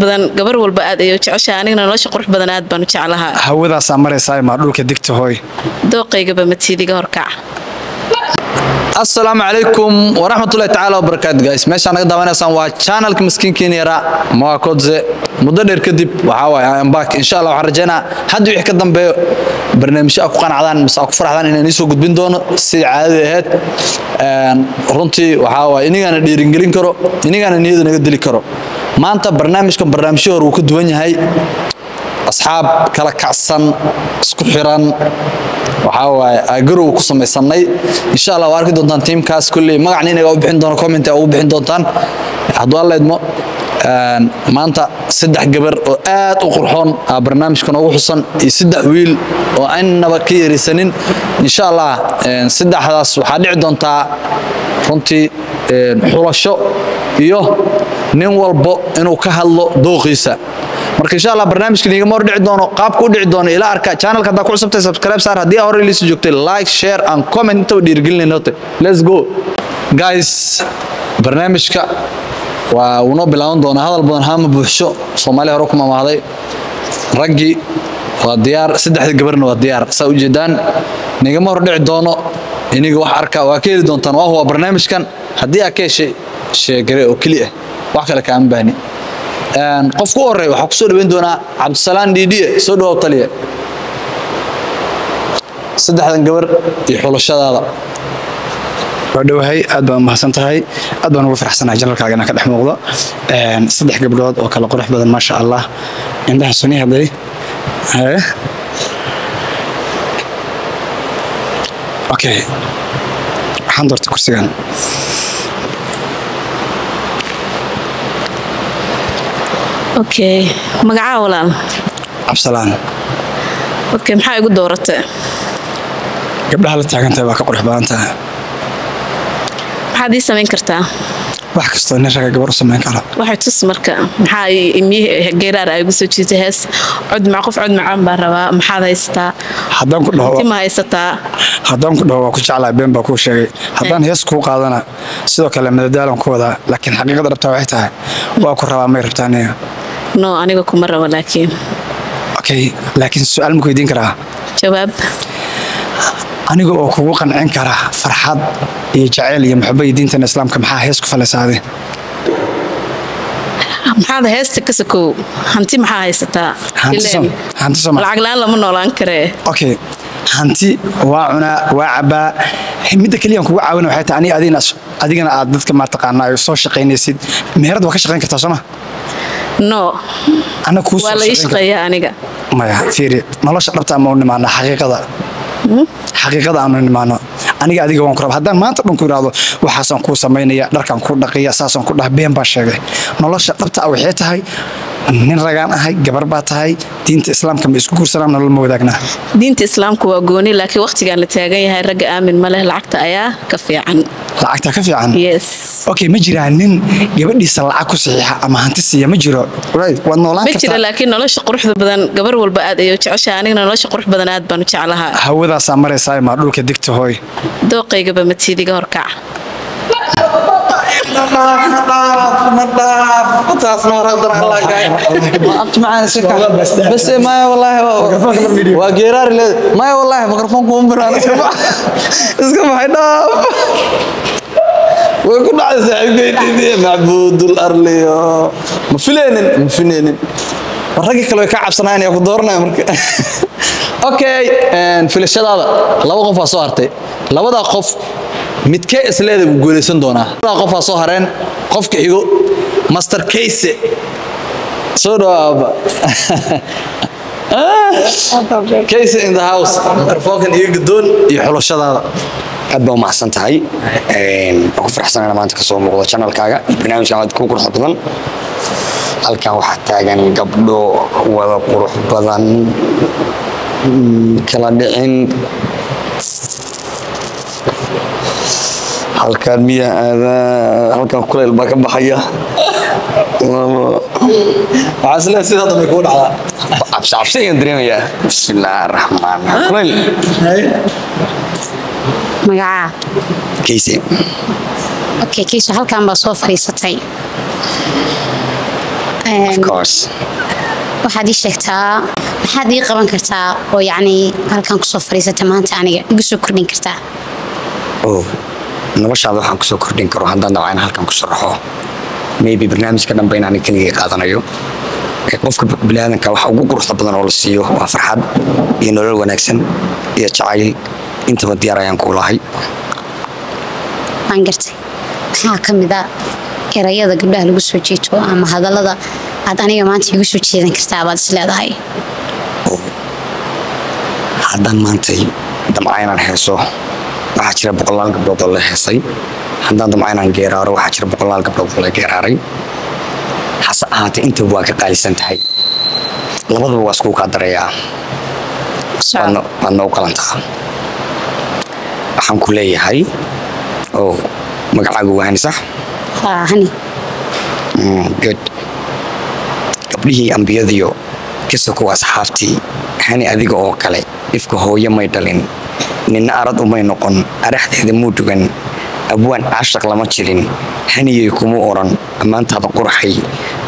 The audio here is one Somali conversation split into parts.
Badan gabar walba aad ayay u jeceshahay, anigana nolosha qurux badan aad baan u jeclahaa. Hawadaasaa maraysaa maa dhulka digta hooy. Dooqaygaba matiidiga horkac. Asalaamu calaykum waraxmatullahi tacaala wabarakaatu guys, meeshaan naga daawanaysaan waa channelka miskiinkiina yaraa Moakodze. Muddo dheer kadib waxaa waaye I am back, insha Allah. Waxaan rajaynaa hadda wixii ka dambeeyo barnaamijyo aad ku qanacdaan mise aad ku farxdaan inaan iisoo gudbin doono sidii caadada ahayd. Runtii waxaa waaye inigaana dhiiringelin karo, inigaana niyada naga dili karo. Maanta barnaamijkan barnaamijyo hore wuu ka duwan yahay, asxaab kala kacsan isku xiran waxaa waaye agarow ku samaysanay. Insha Allah waa arki doontaan tiimkaas kulley, magacna inaga u bixin doono, comment ugu bixin doontaan hadduu Alla idmo. Maanta saddex gabar oo aad u qurxoon aa barnaamijka noogu xusan iyo saddex wiil oo aynaba ka yaraysanin. Insha Allah saddexdaas waxaa dhici doontaa runtii xulasho iyo nin walbo inuu ka hadlo dooqiisa. Marka insha Allah barnaamijka niigama hor dhici doono, qaabka u dhici doono ila arka. Channelka haddaa ku cusubtay subscribe saar, haddii aa hore liisi joogtay like, share and comment inta dhiirigelinayna. Let's go guys, barnaamijka waa uu noo bilaaban doonaa. Hadal badan haama buuxsho, Soomaali hore ku mamahday. Raggii waa diyaar, saddexda gabarna waa diyaar, saa ujeedaan. Nigama hor dhici doono, iniga wax arka waa ka heli doontaan. Waa huwa barnaamijkan haddii aad ka heshay sheegare oo keli ah, wax kale kaama baahni. Qofku u horreeya waxaa kusoo dhaweyn doonaa Cabdisalaan Dhiidhiye. Soo dhawow taliye, saddexdan gabar iyo xulashadaada. Waa dhowahay, aad baan umahadsan tahay, aad baan ugu faraxsanahay channelkaaga inaan ka dhex muuqdo. Saddex gabdhood oo kala qurux badan, maasha Allah, indhaha suni hadday. Okay, waxaan doortay kursigan. Okay, magacaa walaal? Cabsalaan. Okay, maxaa igu dooratay? Gabdhaha la taagantahay waa ka qurux badan tahay. Maxaad ii samayn kartaa? Wax kastoo nin raga gabar u samayn karo. Waxay tus marka, maxaa geeraar ay igu soo jiitay, hees, cod mac qof cod macaan baan rabaa. Maxaad haysataa? Haddaan ku dhaho tima haysataa? Haddaan ku dhaho waa ku jeclahay, been baa kuu sheegay. Haddaan hees kuu qaadana sidoo kale madadaalan ku wadaa, laakiin xaqiiqada dhabtaa waxay tahay waa ku rabaa. May rabtaa aniga? No, aniga kuma rabo laakiin. Okay, laakiin su-aal ma ku weydiin karaa? Jawaab. Aniga oo kugu qancin kara farxad iyo jacayl iyo maxabo iyo diintan islaamka, maxaa hees ku falaysaade? Maxaad heesta ka sokow, hanti maxaa haysataa? Hanti soma? Lacag la-aan lama noolaan karee. Okay, hanti waa cunaa, waa cabaa. Midda keliya kugu caawina waxay tahay aniga adigana, adigana aad dadka maa taqaanaa ay soo shaqaynaysid. Meherad waa ka shaqayn kartaa sooma? No. Ana kuu waa la ii shaqeeyaa aniga. Maya, fiiri, nolosha dhabta ama u nimaana xaqiiqada, xaqiiqada aanu nimaano. Aniga adiga waan ku raba. Haddaan maanta dhan ku idhaahdo waxaasaan kuu samaynaya, dharkaan kuu dhaqiya, saasaan ku dhah, been baan sheegay. Nolosha dhabta ah waxay tahay nin ragaan ahay, gabar baa tahay, diinta islaamka ma isku guursanaa, nolol ma wadaagnaa? Diinta islaamku waa gooni, laakiin waqtigan la taagan yahay ragga aamin ma leh, lacagta ayaa ka fiican. Lacagta ka fiican? Yes. Okay, ma jiraa nin gabadhiisa lacag ku saxiixa ama hanti siiya? Ma jiro. Right, waad noolaan ma jira kartaa. Laakiin nolosha quruxda badan gabar walba aad ayay u jeceshahay, anigana nolosha qurux badan aad baan u jeclahaa. Hawadaasaa maraysaa maa dhulka digta hooy. Dooqaygaba matiidiga horkac. Bas maya wallaahi waa geeraari leed. Maya wallaahi mikrofoonku uma biraan, iska baxay, dhaaf way ku dhacday saaxiibkeydii macbuudul arliyo. Ma fileynin, ma fileynin. War raggii kale way ka cabsanayaan yaa ku dooranaya marka. Okay, filashadaada laba qof aa soo hartay, labadaa qof midkee isleeda buu guuleysan doonaa? Labadaa qof aa soo hareen. Qofka xigo Master Case, soo dhawaaba. Case in the house, mikrofoonkan iyo gadoon iyo xulashadaada. Aad baa umahadsan tahay, waan ku faraxsanana maanta kasoo muuqdo channelkaaga, barnaamijkan aad ku quruxda badan. Halkan waxaa taagan gabdho wada qurux badan, kala dhicin. Halkan miya aadaa? Halkan kulayl baa ka baxaya. Waxaa isleedahay sidaa dambe kugu dhacdaa. Cabsi cabsi ayaan dareemayaa. Bismillaahi raxmaan raxiim, kulayl. Magacaa? Kayse. Okay, Kayso, halkan baa soo fadhiisatay. Of course. Waxaad ii sheegtaa, maxaad ii qaban kartaa oo yacni halkan kusoo fadhiisata maanta aniga igu soo kordhin kartaa? Oh, noloshaada waxaan kusoo kordhin karo haddaan dabcan halkan ku sharaxo, maybe barnaamijka dhanba inaan keligay qaadanayo. Qofka biniaadanka waxa ugu quruxda badan oo la siiyo waa farxad iyo nolol wanaagsan iyo jacayl. Intaba diyaar ayaan kuu lahay. Waan gartay. Maxaa ka mid a erayada gabdhaha lagu soo jiito ama hadallada aad aniga maanta igu soo jeedan kartaa baad is leedahay? Haddaan maantay damca inaan heeso, waxaa jira boqolaal gabdhood oo la heesay. Haddaan damca inaan geeraaro, waxaa jira boqolaal gabdhood oo la geeraaray. Hase ahaatee, intaba waa ka qaalisan tahay. Labadaba waa iskugu kaa darayaa. Waadna u qalantaa. Waxaan ku leeyahay oo magacaagu waa Hani, sax? Haa, Hani. Good. Gabdhihii ambiyadiyo ka sokow asxaabtii, Hani, adiga oo kale ifka hooyo may dhalin, ninna arad umay noqon, araxdeeda muu dugan, abwaan caashaq lama jirin, haniyey kuma oran. Ammaantaada qurxay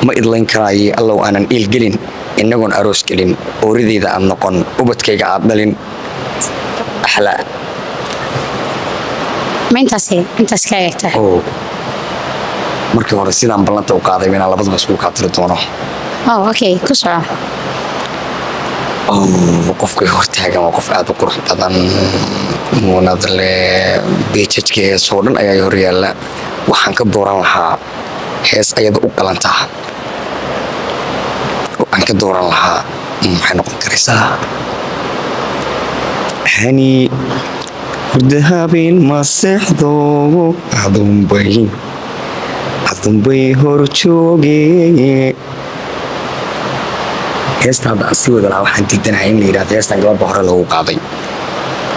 ma idlayn karaaye. Allow aanan iilgelin innagoon aroos gelin, ooridayda aad noqon, ubadkayga aad dhalin. Axlaa. Ma intaas intaas ka eegtaa? Oo markii hore sidaan ballanta u qaaday inaan labadaba iskugu kaa tiri doono. Oh, okay, ku soco. Oh, qofkay hortaagan waa qof aad u qurux badan, muunad leh. Beejajka heesoo dhan ayaa hor yaalla. Waxaan ka dooran lahaa hees ayada u qalantaa oo aan ka dooran lahaa maxay noqon karaysaa? Hani, hurda habeen ma seexdo, adunbay hor jooge. Heesta hadda aan sii wada lahaa, waxaan diidanahay in la yidhahdo heestan gabadha hore loogu qaaday.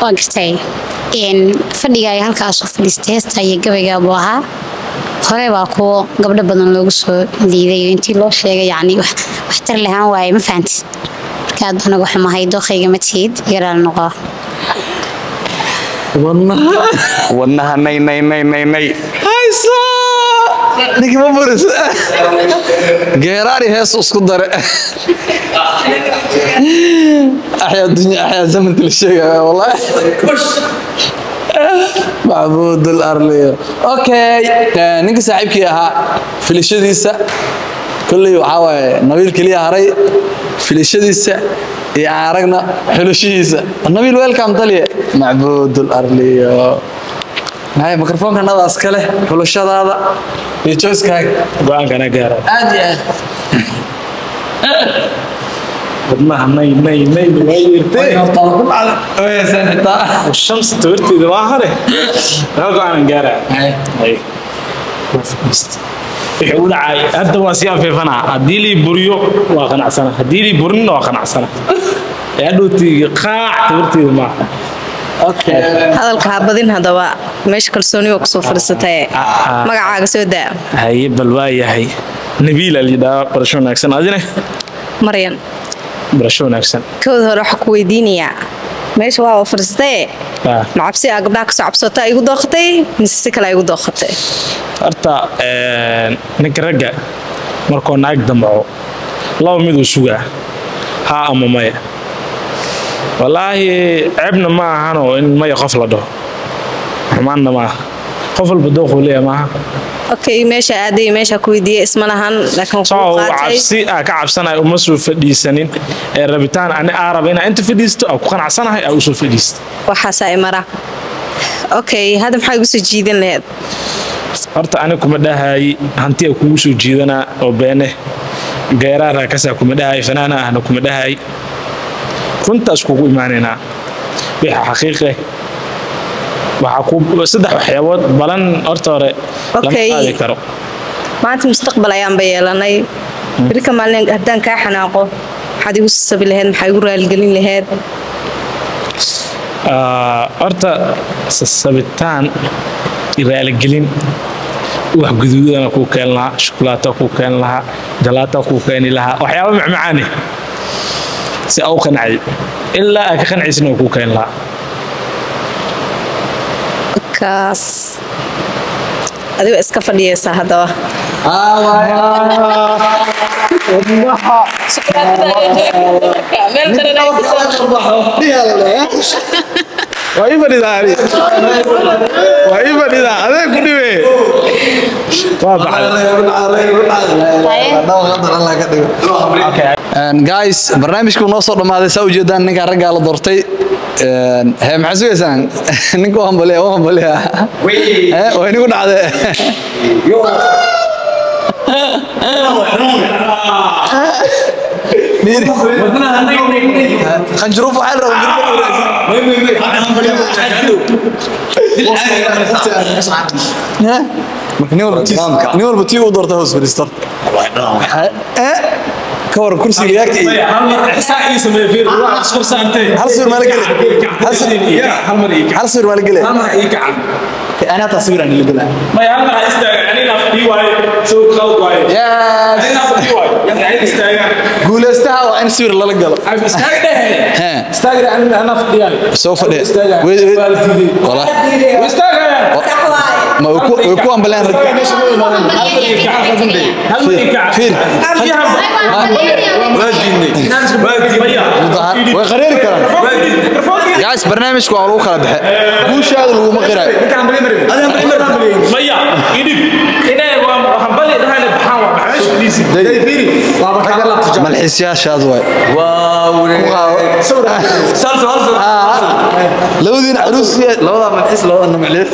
Waa gartay. Fadhigaaga halkaas u fadhiistay, heesta iyo gabaygaa buu ahaa. Hore baa kuwo gabdho badan loogu soo liiday oo intii loo sheegay yacni wax waxtar lahaan waaye. Ma fahantid? Marka aad baan uga xumahay, dookhayga ma tihid, yaraal noqo. Wadnaha. Wadnaha nay nay nay nay nay. Haysa, ninki ma buris geeraari hees isku dare. Axyaa dunya, axyaa zamanka la sheegaya, wallahi macbuud alarliyo. Okay, ninka saaxiibkii ahaa filashadiisa kolley waxaa waaye Nabiil keliya haray filashadiisa iyo aan aragna xulashihiisa. Nabiil, welcome taliye. Macbuud alarliyo, hay mikrofoonka nadaas kale, xulashadaada iyo choicekaaga. Go-aankana gaara. Aad iyo aad. Wadnaha nay nay nay waa yeertee. Hortaada ku dhacda way heeseen xitaa. Shamsi tabarteeda waa hore hal go-aanan gaaraa. Hay. Hay. Waa fadhiista. Wixii u dhacay hadda waa sii afeefanaa. Haddii lii buriyo waa qanacsana, haddii lii burinna waa qanacsana. Ee hadhowtii qaac tabarteeda maaha. Okay. Hadalka ha badin haddaba, meesha kalsooni waa kusoo fadhiisatay. Magacaaga soo daa. Haye, bal waa yahay. Nabiila layidhaha. Barasho wanaagsan adine. Maryan. Barasho wanaagsan. Kowda hore waxaa ku weydiinayaa, meesha waa fadhiisatay, ma cabsi aa gabdhaha kasoo cabsata igu dooqatay mise si kale igu dooqatay? Horta ninka ragga markuu naag dambaco, laba mid uu sugaa: haa ama maya. Wallaahi ceebna ma ahano in maya qof la dhaho, xumaanna ma aha. Qof walba dooquu leeyahay maaha. Okay, meesha aaday, meesha ku weydiiyey isma lahan, laakiin soo kuu qaatay. Cabsi aa ka cabsanahay uma soo fadhiisanin ee rabitaan ani aa raba inaa inta fadhiisto aa ku qanacsanahay aa usoo fadhiisto. Waxaasaa imara. Okay, hadda maxaa igu soo jiidan lahayd? Horta ani kuma dhahay hanti aa kugu soo jiidanaa oo beene geeraara kasaa kuma dhahay, fanaana ahna kuma dhahay. Runtaas kugu imaanaynaa wixii xaqiiqe. Waxaa ku saddex waxyaabood balan horta hore lama qaadi karo. Maanta mustaqbal ayaanba yeelanay. Berika maalin haddaan kaa xanaaqo, maxaad igu sabi lahayd? Maxaa igu raaligelin lahayd? Horta sasabitaan, raaligelin, wax guduudana kuu keen lahaa, shukulaato kuu keen lahaa, jalaato kuu keeni lahaa, waxyaaba macmacaane si aa u qancay. Ilaa aa ka qancaysin oo kuu keen lahaa. Kaas adigo iska fadhiyeysaa haddaba. Waa ii fadhidaa ani. Waa ii fadhidaa adeeg ku dhibe. Waa baxday. Guys, barnaamijku noo soo dhamaaday saa ujeedaan ninka raggaa la doortay. Hee, maxaa sugaysaan? Ninka u hambaliya, u hambaliya. Hee, waa inigu dhacday. Khanjuruuf waxaa la rabaa. Marka nin walba tii uu doortay hoos fadhiisto. Ka waran kursiga yaagta iyo hal sawir maa la geli, hal sawir maa la geli. Ana hataa sawir aan ila gelaa. Guuleystaha waa in sawir lala galo. Soo fadhiya. Ma way ku ambaleen rag. Fiir, way qareeri karaan. Guys, barnaamijku waa lagu kala baxe, guushaada laguma qirayo. Malxiisyaashaad waay. Labadiina caruus, labada malxiis, labada malxiis.